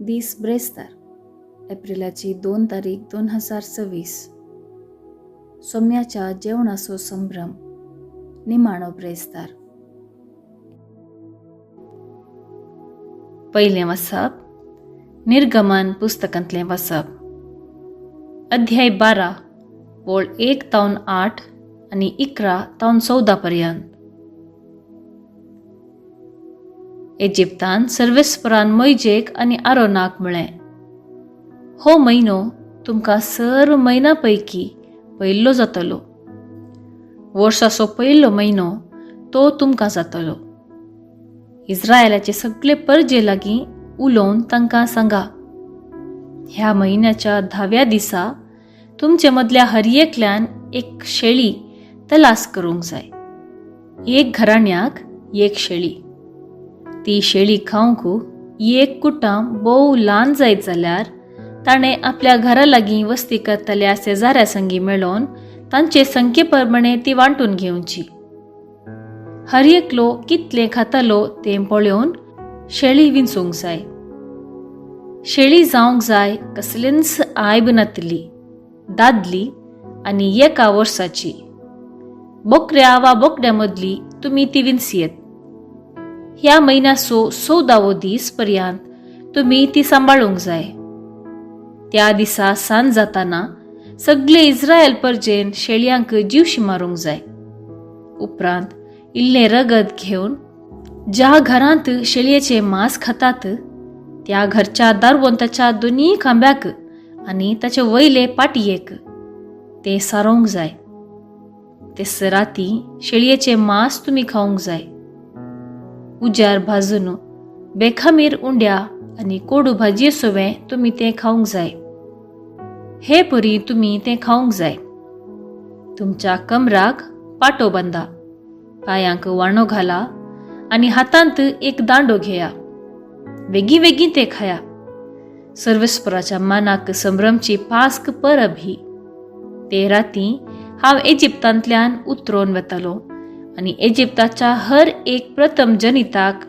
दीस ब्रेस्तार, एप्रिलाची 2 तारीख 2026. सोम्याच्या जेवणाचो संभ्रम, निमाणो ब्रेस्तार. पयलें वाचप निर्गमन पुस्तकांतलें वाचप, अध्याय 12 वळ 1 तावन 8 आनी 11 तावन 14 पर्यंत. इजिप्तान सर्वेस्परान मोयजेक आनी आरोनाक म्हळें, हो म्हयनो तुमकां सर्व म्हयन्या पैकी पयलो जातलो. वर्साचो पयलो म्हयनो तो तुमकां जातलो. इस्रायलाचे सगळे परजे लागीं उलोवन तांकां सांगा, ह्या म्हयन्याच्या 10व्या दिसा तुमचे मदल्या हर एकल्यान एक शेळी तलास करूंक जाय. एक घराण्याक एक शेळी. ती शेळी खावंक एक कुटाम भोव ल्हान जायत जाल्यार ताणें आपल्या घरा लागीं वस्ती करतल्या शेजाऱ्या संगी मेळोवन तांचे संख्ये प्रमाणे ती वांटून घेवची. हर एकलो कितलें खातालो तें पळोवन शेळी विंचूंक जाय. शेळी जावंक जाय कसलेंच आयब नातली, दादली आनी एका वर्साची. बोकड्या वा बोकड्या मदली तुमी ती विंचयेत. ह्या म्हयन्याचो 14वो दीस पर्यंत तुमी ती सांबाळूंक जाय. त्या दिसा सांज जाताना सगळे इस्रायल परजेन शेळयांक जिवशी मारूंक जाय. उपरांत इल्लें रगत घेवन ज्या घरांत शेळयेचें मांस खातात त्या घरच्या दारवंताच्या दोनूय खांब्याक आनी ताचे वयले पाटयेक तें सारोवंक जाय. ते राती शेळयेचें मांस तुमी खावंक जाय. उज्यार भाजून बेखामीर उंड्या आनी कोडू भाजये सवें तुमी तें खावंक जाय. हे परी तुमी तें खावंक जाय. तुमच्या कमराक पाटो बांदा, पांयांक वाणो घाला आनी हातांत एक दांडो घेया. वेगीं वेगीं तें खाया. सर्वेस्पराच्या मानाक संभ्रमची पास्क परब ही. ते राती हांव इजिप्तांतल्यान उतरोवन वतालो आनी इजिप्ताच्या हर एक प्रथम जनिताक,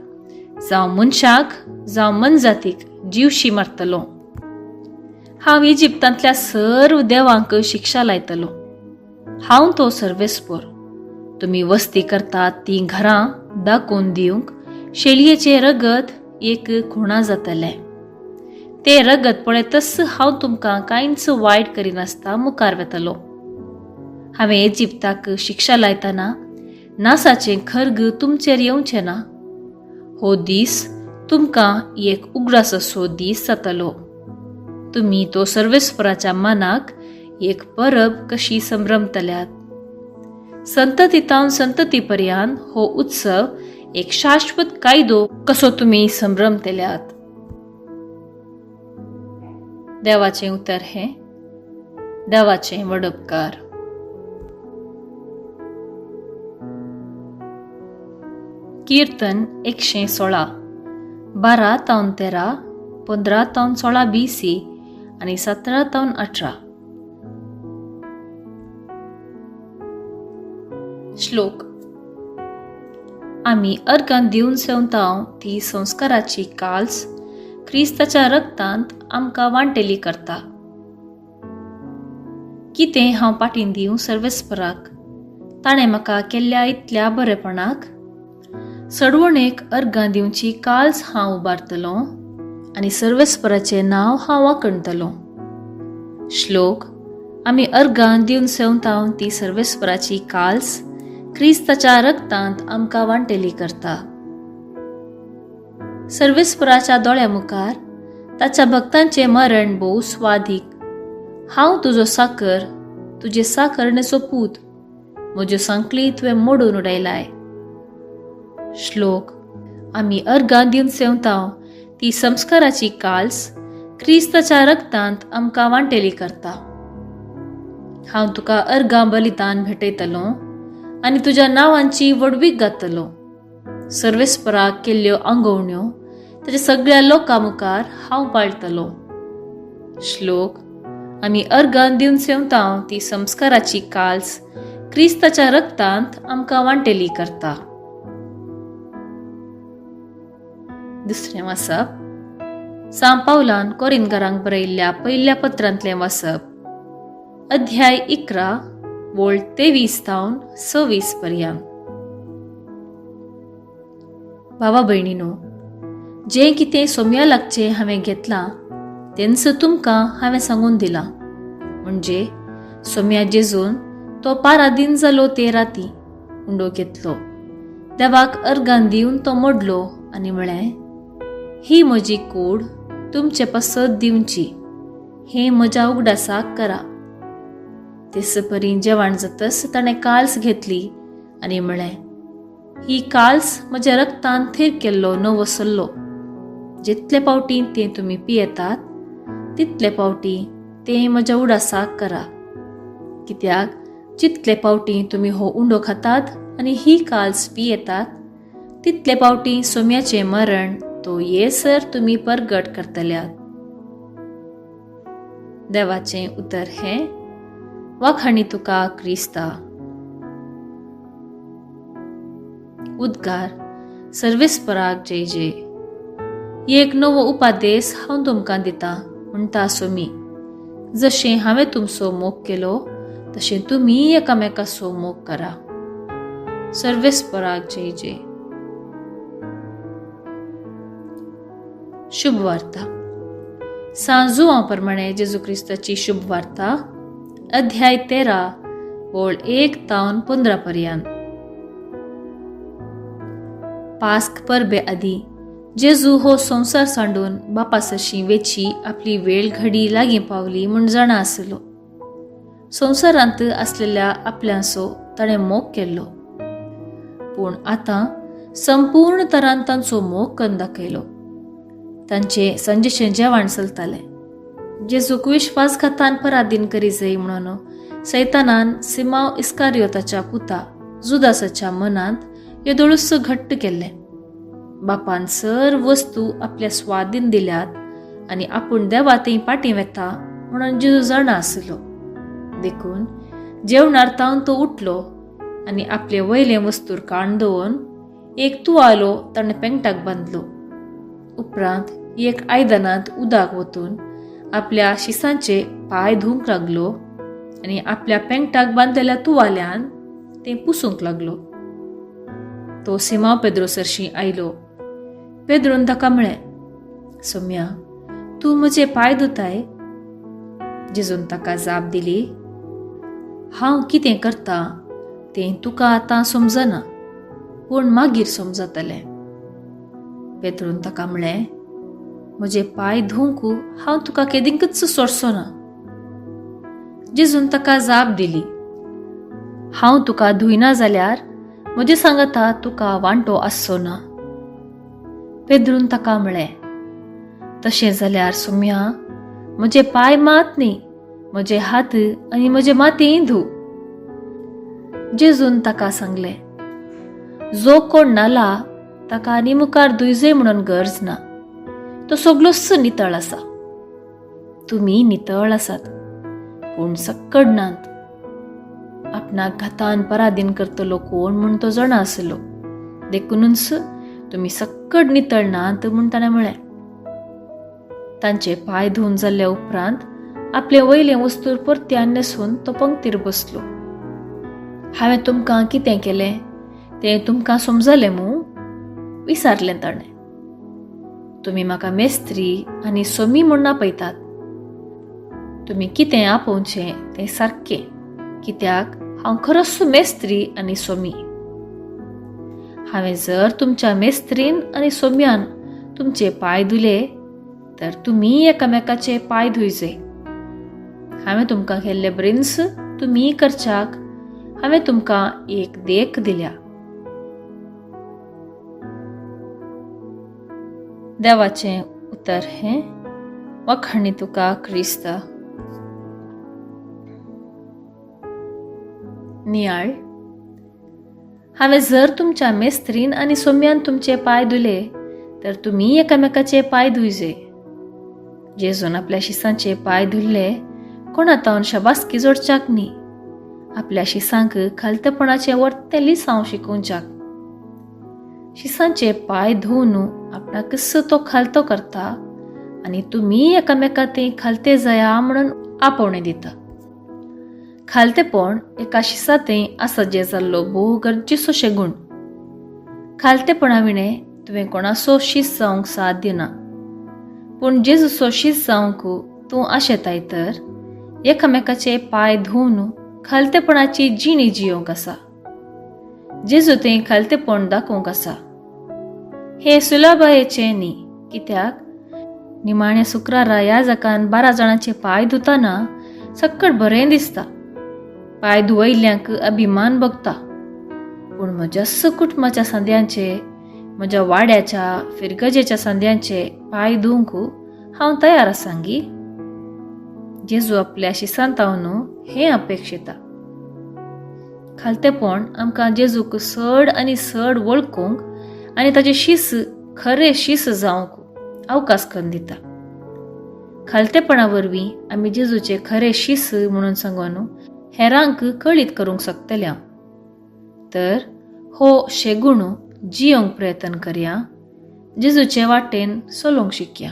जावं मनशाक जावं मनजातीक, जिवशी मारतलो. हांव इजिप्तांतल्या सर्व देवांक शिक्षा लायतलो. हांव तो सर्वेस्पोर. तुमी वस्ती करतात तीं घरां दाखोवन दिवंक शेळयेचें रगत एक खुणा जातलें. तें रगत पळयतच हांव तुमकां कांयच वायट करिनासता मुखार वतलो. हांवें इजिप्ताक शिक्षा लायतना नासाचें खर्ग तुमचेर येवचें ना. हो दीस तुमकां एक उगडास असो दीस जातलो. तुमी तो सर्वेस्पराच्या मनाक एक परब कशी संभ्रमतल्यात. संतती तावन संतती पर्यंत हो उत्सव एक शाश्वत कायदो कसो तुमी संभ्रमतल्यात. देवाचें उतर हें, देवाचें वडपकार. कीर्तन 116, 12 तावन 13, 15 तावन 16 BC आनी 17 तावन 18. श्लोक. आमी अर्गान दिवन सेवतांव ती संस्काराची काल्स क्रिस्ताच्या रक्तांत आमकां वांटेली करता. कितें हांव पाटीन दिवं सर्वेस्पराक, ताणें म्हाका केल्ल्या इतल्या बरेपणाक? सडवणेक अर्गां दिवची काल्स हांव उबारतलो आनी सर्वेस्पराचें नांव हांव वाखणतलो. श्लोक. आमी अर्गां दिवन सेवतांव ती सर्वेस्पराची काल्स क्रिस्ताच्या रक्तांत आमकां वांटेली करता. सर्वेस्पराच्या दोळ्या मुखार ताच्या भक्तांचें मरण भोव स्वादीक. हांव तुजो साकर, तुजे साकरणेचो पूत, म्हज्यो सांकळी तुवें मोडून उडयलाय. श्लोक. आमी अर्गां दिवन सेवतांव ती संस्काराची काल्स क्रिस्ताच्या रक्तांत आमकां वांटेली करता. हांव तुका अर्गां बलिदान भेटयतलो आनी तुज्या नांवांची व्हडवीक गातलो. सर्वेस्पराक केल्ल्यो आंगवण्यो ताच्या सगळ्या लोकां मुखार हांव पाळटलो. श्लोक. आमी अर्गां दिवन सेवतांव ती संस्काराची काल्स क्रिस्ताच्या रक्तांत आमकां वांटेली करता. दुसरें वाचप सांव पावलान कोरिनकारांक बरयल्ल्या पयल्या पत्रांतलें वाचप, अध्याय 11, वोळ 23 थावन 26 पर्यंत. भावा भयणीनो, जें कितें सोम्या लागचें हांवें घेतलां तेंच तुमकां हांवें सांगून दिलां, म्हणजे सोम्या जेजून तो पारादीन जालो ते राती उंडो घेतलो, देवाक अर्गान दिवन तो मोडलो आनी म्हळें, ही म्हजी कूड तुमचे पासत दिवची, हें म्हज्या उगडासाक करा. तेच परी जेवण जातच ताणें काल्स घेतली आनी म्हळें, ही काल्स म्हज्या रक्तान थीर केल्लो नवो सल्लो, जितले पावटी तें तुमी पियेतात तितले पावटी तें म्हज्या उडासाक करा. कित्याक जितले पावटी तुमी हो उंडो खातात आनी ही काल्स पियेतात तितले पावटी सोम्याचें मरण तो येसर तुमी परगट करतल्यात. देवाचें उतर हें. वाखाणी तुका क्रिस्ता. उद्गार सर्वेस्पराक जय जय. एक नवो उपादेस हांव तुमकां दितां म्हणटा सोमी, जशें हांवें तुमचो मोग केलो तशें तुमी एकामेकाचो मोग करा. सर्वेस्पराक जय जय. शुभ वार्ता. सांव जुवांव प्रमाणे जेजू क्रिस्ताची शुभ वार्ता, अध्याय 13, ओळ 1 तावन 15 पर्यंत. पास्क परबे आदी जेजू हो संवसार सांडून बापा सरशी वेची आपली वेळ घडी लागीं पावली म्हूण जाणा आसलो. संवसारांत आसलेल्या आपल्यांचो ताणें मोग केल्लो, पूण आतां संपूर्ण तरान तांचो मोग करून दाखयलो. तांचे सांजेचें जेवण चलतालें. जेजूक विश्वासघातान पराधीन करी जाय म्हणून सैतानान सिमाव इस्कारियोताच्या पुता जुदासाच्या मनांत येदोळूच घट्ट केल्लें. बापान सर्व वस्तू आपल्या स्वाधीन दिल्यात आनी आपूण देवा थंय पाटी वेता म्हणून जेजू जाणा आसलो. देखून जेवणार तावन तो उठलो आनी आपले वयले वस्तूर काण दवरून एक तुवालो ताणें पेंगटाक बांदलो. उपरांत एक आयदनांत उदक वतून आपल्या शिसांचे पांय धुवंक लागलो आनी आपल्या पेंगटाक बांदलेल्या तुवाल्यान तें पुसूंक लागलो. तो सिमांव पेद्रो सरशी आयलो. पेद्रोन ताका म्हळें, सोम्या, तूं म्हजे पांय धुताय? जेजून ताका जाप दिली, हांव कितें करता तें तुका आतां समजना, पूण मागीर समजतलें. पेद्रोन ताका म्हळें, म्हजे पांय धुवंक हांव तुका केदींकच सोडचो ना. जेजून ताका जाप दिली, हांव तुका धुयना जाल्यार म्हजे सांगाता तुका वांटो आसचो ना. पेद्रून ताका म्हळें, तशें जाल्यार सोम्या, म्हजे पांय मात न्ही, म्हजे हात आनी म्हजे माथेंय धू. जेजून ताका सांगलें, जो कोण नाला ताका आनी मुखार धुयजय म्हणून गरज ना, तो सगलोच नितळ आसा. तुमी नितळ आसात पूण सक्कड नात. आपणाक घातान पराधीन करतलो कोण म्हूण तो जाणा आसलो, देखूनच तुमी सक्कड नितळ नात म्हूण ताणें म्हळें. तांचे पांय धुवन जाल्ल्या उपरांत आपले वयले वस्तूर परत्यान न्हेसून तो पंक्तीर बसलो. हांवें तुमकां कितें केलें तें तुमकां समजलें मूं? विचारलें ताणें. तुमी म्हाका मेस्त्री आनी सोमी म्हूण आपयतात. तुमी कितें आपोवचें तें सारकें, कित्याक हांव खरोच मेस्त्री आनी सोमी. हांवें जर तुमच्या मेस्त्रीन आनी सोम्यान तुमचे पांय धुले तर तुमी एकामेकाचे पांय धुयचे. हांवें तुमकां केल्ले ब्रिन्स तुमी करच्याक हांवें तुमकां एक देख दिल्या. देवाचें उतर हें. वाखाणी तुका क्रिस्ता. नियाळ. हांवें जर तुमच्या मेस्त्रीन आनी सोम्यान तुमचे पांय धुले तर तुमी एकामेकाचे पांय धुयजे. जेजून आपल्या शिसांचे पांय धुल्ले कोणा तावन शाबासकी जोडच्याक न्ही, आपल्या शिसांक खालतेपणाचें वर्तें लिसांव शिकोवच्याक. शिसांचे पांय धुवन आपणाकच तो खालतो करता आनी तुमी एकामेका थंय खालते जाया म्हणून आपोवणें दिता. खालतेपण एका शिसा थंय आसजे जाल्लो भोव गरजेचो शेगूण. खालतेपणा विणें तुवें कोणाचो शीस जावंक साध्य ना, पूण जेजूचो शीस जावंक तूं आशेताय तर एकामेकाचे पांय धुवन खालतेपणाची जिणी जियोवंक आसा. जेजू थंय खालतेपण दाखोवंक आसा. हें सुलभायेचें न्ही, कित्याक निमाण्या शुक्रारा ह्या जाकान 12 जाणांचे पांय धुतना सक्कड बरें दिसता. पांय धुवयल्ल्यांक अभिमान भोगता, पूण म्हज्या कुटुंबाच्या सांद्यांचे, म्हज्या वाड्याच्या फिरगजेच्या सांद्यांचे पांय धुवंक हांव तयार आसांगी? जेजू आपल्या शिसांतावन हें अपेक्षिता. खालतेपण आमकां जेजूक चड आनी चड वळखूंक आनी ताचे शीस खरे शीस जावंक अवकाश करून दिता. खालतेपणा वरवीं आमी जेजूचे खरे शीस म्हणून सांगून हेरांक कळीत करूंक शकतल्या. तर हो शेगुण जियोंक प्रयत्न करया, जेजूचे वाटेन चलोवंक शिकया.